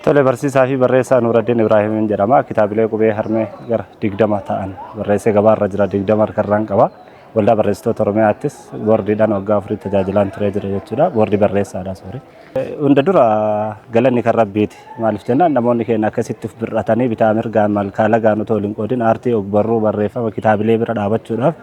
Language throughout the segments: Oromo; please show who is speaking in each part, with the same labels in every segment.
Speaker 1: Tole, barsiisaa fi barreessaa Nuuraddin Ibraahimiin jedhama. Kitaabilee qubee harmee gara 20 ta'an barreessee gabaarra jira. 20 harkarraan qaba. Waldaa Barreessitoota Oromiyaattis boordiidhaan waggaa 4 tajaajilaan turee jira jechuudha. Boordii barreessaadha, sorry. Hunda dura galanni kan Rabbiiti. Maaliif jennaan, namoonni keenya akkasitti of bir'atanii bitaa mirgaan malkaa lagaan otoo hin qoodin aartii ogbarruu barreeffama kitaabilee bira dhaabachuudhaaf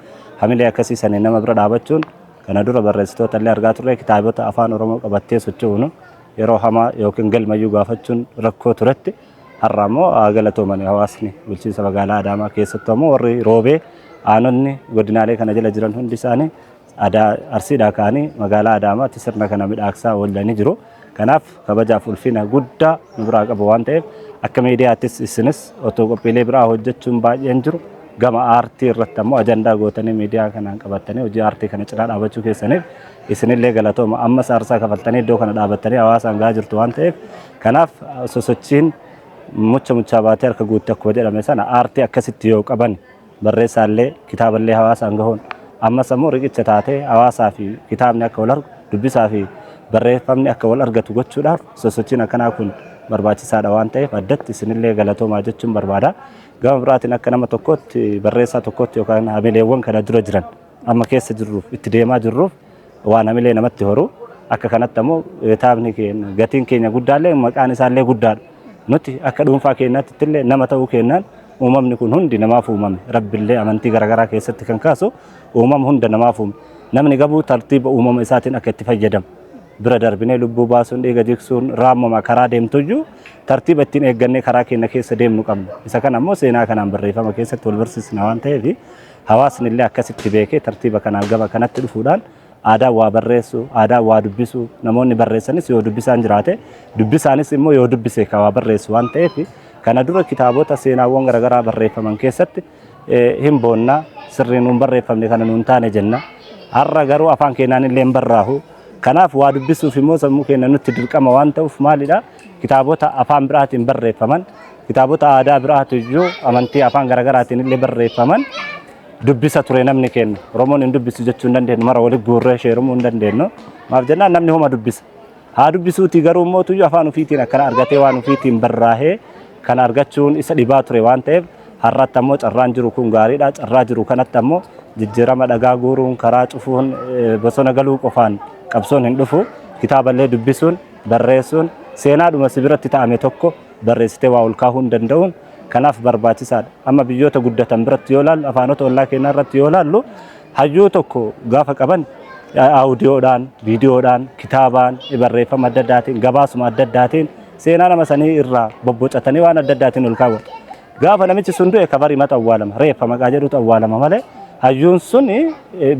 Speaker 1: hamilee akkasii saniin nama bira dhaabachuun, kana dura barreessitoota illee argaa turre, kitaabota Afaan Oromoo qabattee socho'uun yeroo hamaa yookiin galmayyuu gaafachuun rakkoo turetti, har'a immoo haa galatoomani. Hawaasni bulchiinsa magaalaa Adaamaa, keessattuu ammoo warri Roobee, aanonni godinaalee kana jala jiran hundi isaanii aadaa Arsiidhaa ka'anii magaalaa Adaamaatti sirna kana midhaagsaa oolanii jiru. Kanaaf kabajaaf ulfina guddaa nu biraa qabu waan ta'eef, akka miidiyaattis isinis otoo qophiilee biraa hojjechuun baay'een jiru, gama aartii irratti ammoo ajandaa gootanii miidiyaa kanaan qabattanii hojii aartii kana cinaa dhaabachuu keessaniif isinillee galatooma. Ammas aarsaa kafaltanii iddoo kana dhaabattanii hawaasaan gahaa jirtu waan ta'eef, kanaaf sosochiin mucha muchaa baatee harka guutte akkuma jedhame sana, aartii akkasitti yoo qaban, barreessaallee kitaaballee hawaasaan gahuun, ammas ammoo riqicha taatee hawaasaa fi kitaabni akka wal argu, dubbisaa fi barreeffamni akka wal argatu gochuudhaaf sosochiin akkanaa kun barbaachisaadha waan ta'eef, addatti isinillee galatoomaa jechuun barbaada. Gama biraatiin akka nama tokkootti, barreessaa tokkootti, yookaan hamileewwan kana dura jiran amma keessa jirruuf itti deemaa jirruuf waan hamilee namatti horu. Akka kanatti ammoo kitaabni keenya gatiin keenya guddaallee maqaan isaallee guddaadha. Nuti akka dhuunfaa keenyaatti illee nama ta'uu keenyaan, uumamni kun hundi namaaf uumame. Rabbillee amantii garaagaraa keessatti kan kaasu uumama hunda namaaf uume. Namni gabuu tartiiba uumama isaatiin akka itti fayyadamu. Bira darbinee lubbuu baasuun, dhiiga jigsuun, raamama karaa deemtuyyuu tartiiba ittiin eeggannee karaa keenya keessa deemnu qabna. Isa kana ammoo seenaa kanaan barreeffama keessatti wal barsiisna waan ta'eef, hawaasni illee akkasitti beekee tartiiba kanaan gama kanatti dhufuudhaan aadaa waa barreessu, aadaa waa dubbisu, namoonni barreessanis yoo dubbisaan jiraate, dubbisaanis immoo yoo dubbise ka waa barreessu waan ta'eef, kana dura kitaabota seenaawwan garaagaraa barreeffaman keessatti hin boonna, sirrii nuun barreeffamne kana nuun taane jenna. Har'a garuu afaan keenyaan illee hin barraahu. Kanaaf waa dubbisuuf immoo sammuu keenya nutti dirqama waan ta'uuf, maalidha, kitaabota afaan biraatiin barreeffaman, kitaabota aadaa biraatu iyyuu amantii afaan garaagaraatiin illee barreeffaman dubbisa ture namni keenya. Oromoon hin dubbisu jechuu hin dandeenyu, mara walitti guurree sheerumuu hin dandeenyu. Maaf jennaan, namni homa dubbisa. Haa dubbisuuti, garuu immoo tuyyuu afaan ofiitiin akkana argatee waan ofiitiin barraahee kana argachuun isa dhibaa ture waan ta'eef, har'atti ammoo carraan jiru kun gaariidha. Carraa jiru kanatti ammoo jijjiirama dhagaa guuruun, karaa cufuun, bosona galuu qofaan qabsoon hin dhufu. Kitaaballee dubbisuun, barreessuun, seenaadhuma si biratti ta'ame tokko barreessitee waa ol kaahuu hin danda'uun kanaaf barbaachisaadha. Amma biyyoota guddatan biratti yoo ilaallu, afaanota ollaa keenyaa irratti yoo ilaallu, hayyuu tokko gaafa qaban audiyoodhaan, viidiyoodhaan, kitaabaan, barreeffama adda addaatiin, gabaasuma adda addaatiin seenaa nama sanii irraa bobbocatanii waan adda addaatiin ol kaawwatu. Gaafa namichi sun du'e kabarii mata awwaalama, reeffa maqaa jedhutu awwaalama malee hayyuun sun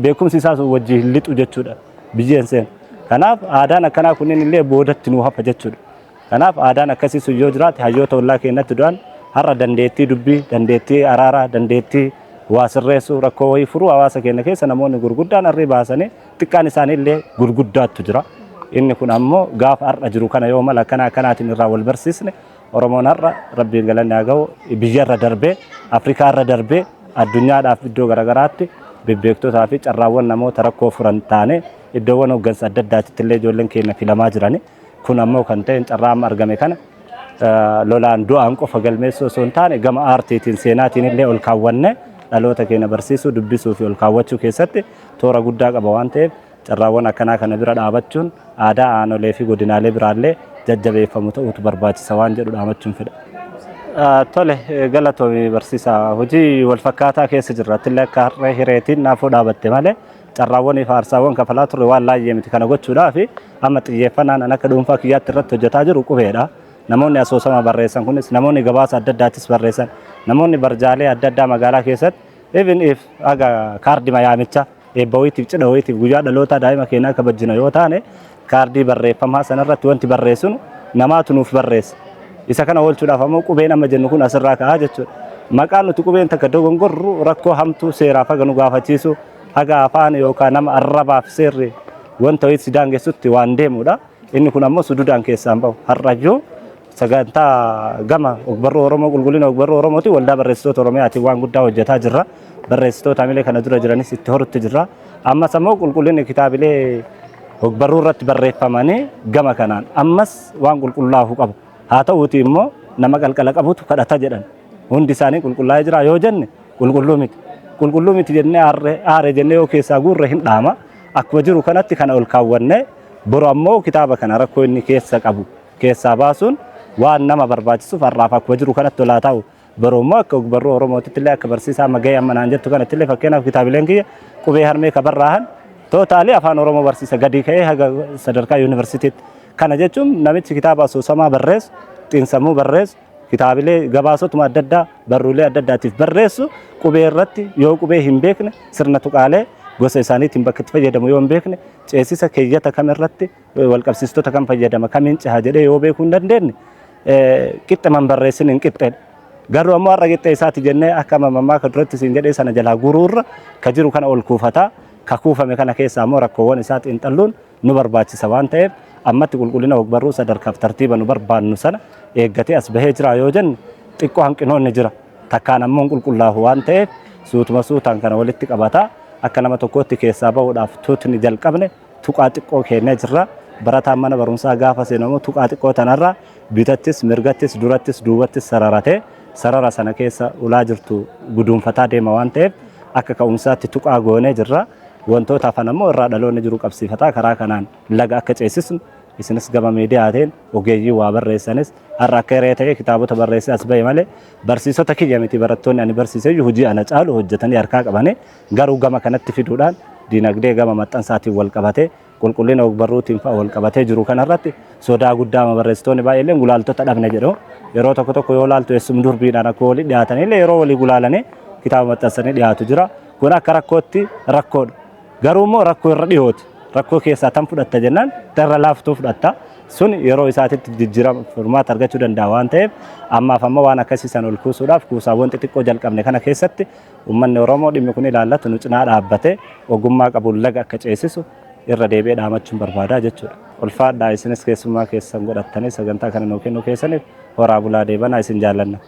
Speaker 1: beekumsi isaa sun wajjin hin lixu jechuudha, biyyeen seenu. Kanaaf aadaan akkanaa kunneen illee boodatti nuu hafa jechuudha. Kanaaf aadaan akkasii sun yoo jiraate, hayyoota ollaa keenyatti du'an har'a dandeettii dubbii, dandeettii araaraa, dandeettii waa sirreessuu, rakkoo wayii furuu hawaasa keenya keessa namoonni gurguddaan arrii baasanii xiqqaan isaanii illee gurguddaattu jira. Inni kun ammoo gaafa har'a jiru kana yoo mala akkanaa akkanaatiin irraa wal barsiisne, Oromoon har'a Rabbiin galanni haa ga'u biyyarra darbee, Afrikaa irra darbee, addunyaadhaaf iddoo garaagaraatti bebbeektotaa fi carraawwan namoota rakkoo furan taane, iddoowwan hooggansa adda addaatitti illee ijoolleen keenya filamaa jirani. Kun ammoo kan ta'e carraa amma argame kana lolaan du'aan qofa galmeessuu osoo hin taane, gama aartiitiin seenaatiin illee ol kaawwanne dhaloota keenya barsiisuu, dubbisuu fi ol kaawwachuu keessatti toora guddaa qaba waan ta'eef, carraawwan akkanaa kana bira dhaabachuun aadaa aanolee fi godinaalee biraallee jajjabeeffamu ta'uutu barbaachisa waan jedhu dhaabachuun fedha. Tole, galatoomi barsiisaa. Hojii wal fakkaataa keessa jirra. Atillee akka harree hireetiin naafuu dhaabatte malee carraawwanii fi aarsaawwan kafalaa turre waan laayyee miti. Kana gochuudhaaf amma xiyyeeffannaan an akka dhuunfaa kiyyaatti irratti hojjetaa jiru qubeedha. Namoonni asoosama barreessan kunis, namoonni gabaasa adda addaatis barreessan, namoonni barjaalee adda addaa magaalaa keessatti, even if aga kaardii yaamicha eebba wayiitiif, cidha wayiitiif, guyyaa dhalootaa daa'ima keenyaa kabajjina yoo taane, kaardii barreeffamaa sanarratti wanti barreessinu namaatu nuuf barreessa. Isa kana oolchuudhaaf ammoo qubeen amma jennu kun asirraa ka'aa jechuudha. Maqaan nuti qubeen takka dogongorru rakkoo hamtuu seeraaf haga nu gaafachiisu, haga afaan yookaan nama arrabaaf seerri wanta wayii si daangessutti waan deemudha. Inni kun ammoo sududaan keessaan bahu. Har'ayyuu sagantaa gama ogbarruu Oromoo, qulqullina ogbarruu Oromooti, Waldaa Barreessitoota Oromiyaatiin waan guddaa hojjetaa jirra. Barreessitoota hamilee kana dura jiranis itti horutti jirra. Ammas ammoo qulqullinni kitaabilee ogbarruu irratti barreeffamanii gama kanaan ammas waan qulqullaa'uu qabu. Haa ta'uuti immoo nama qalqala qabutu kadhata jedhan. Hundi isaanii qulqullaa'ee jira yoo jenne qulqulluu miti. Qulqulluu miti jennee aare jennee yoo keessaa guurre hin dhaama. Akkuma jiru kanatti kana ol kaawwannee boru ammoo kitaaba kana rakkoo inni keessa qabu keessaa baasuun waan nama barbaachisuuf har'aaf akkuma jiru kanatti olaa ta'u. Boru immoo akka ogbarruu Oromootitti illee akka barsiisaa maga'ee amma naan jettu kanatti illee fakkeenyaaf kitaabileen kiyya qubee harmee ka barraahan tootaalii afaan Oromoo barsiisa gadi ka'ee haga sadarkaa yuunivarsiitiitti. Kana jechuun namichi kitaaba asoosamaa barreessu, xiinsammuu barreessu, kitaabilee gabaasotuma adda addaa barruulee adda addaatiif barreessu qubee irratti yoo qubee hin beekne sirna tuqaalee gosa isaaniitiin bakka itti fayyadamu yoo hin beekne ceesisa keeyyata kam irratti walqabsiistota kam fayyadama kamiin ceha jedhee yoo beekuu hin dandeenye qixxeman barreessin hin qixxeedha. Garuu ammoo har'a qixxee isaati jennee akka mammaa ka duratti siin jedhee sana jalaa guuruurra ka jiru kana ol kuufataa ka kuufame kana keessaa ammoo rakkoowwan isaa xiinxalluun nu barbaachisa waan ta'eef ammatti qulqullina ogbarruu sadarkaaf tartiiba nu barbaannu sana eeggatee as bahee jira yoo jenne xiqqoo hanqinoonni jira. Takkaan ammoo hin qulqullaahu waan ta'eef suutuma suutaan kana walitti qabataa akka nama tokkootti keessaa bahuudhaaf tuutni jalqabne tuqaa xiqqoo keennee jirra. Barataan mana barumsaa gaafa seenu ammoo tuqaa xiqqoo tanarra bitattis mirgattis durattis duubattis sararatee sarara sana keessa ulaa jirtu guduunfataa deema waan ta'eef akka ka'umsaatti tuqaa goonee jirra. Wantoota hafan ammoo irraa dhaloonni jiru qabsiifataa karaa kanaan laga akka ceesisnu isinis gama miidiyaatiin ogeeyyii waa barreessanis har'a akka hiree ta'ee kitaabota barreessee as bahe malee barsiisota kiyya miti barattoonni ani barsiiseyyuu hojii ana caalu hojjetanii harkaa qabanii garuu gama kanatti fiduudhaan dinagdee gama maxxansaatiin wal qabatee qulqullina ogbarruutiin fa'a wal qabatee jiru kanarratti sodaa guddaa barreessitoonni baay'eellee gulaaltota dhabne jedhu. Yeroo tokko tokko yoo laaltu eessum durbiidhaan akka walii dhiyaatanillee yeroo walii gulaalanii kitaaba maxxansanii dhiyaatu jira. Kun akka rakkootti rakkoodha. Garuu immoo rakkoo irra dhiyooti. Rakkoo keessaa tam fudhatta jennaan irra laaftuu fudhatta. Sun yeroo isaatitti jijjiirama furmaata argachuu danda'a waan ta'eef ammaaf amma waan akkasii san ol kuusuudhaaf kuusaawwan xixiqqoo jalqabne kana keessatti uummanni Oromoo dhimmi kun ilaallatu nu cinaa dhaabbatee ogummaa qabuun laga akka ceesisu irra deebi'ee dhaamachuun barbaadaa jechuudha. Ulfaadhaa isinis keessummaa keessan godhattanii sagantaa kana nuu kennuu keessaniif horaa bulaa deebanaa isin jaallanna.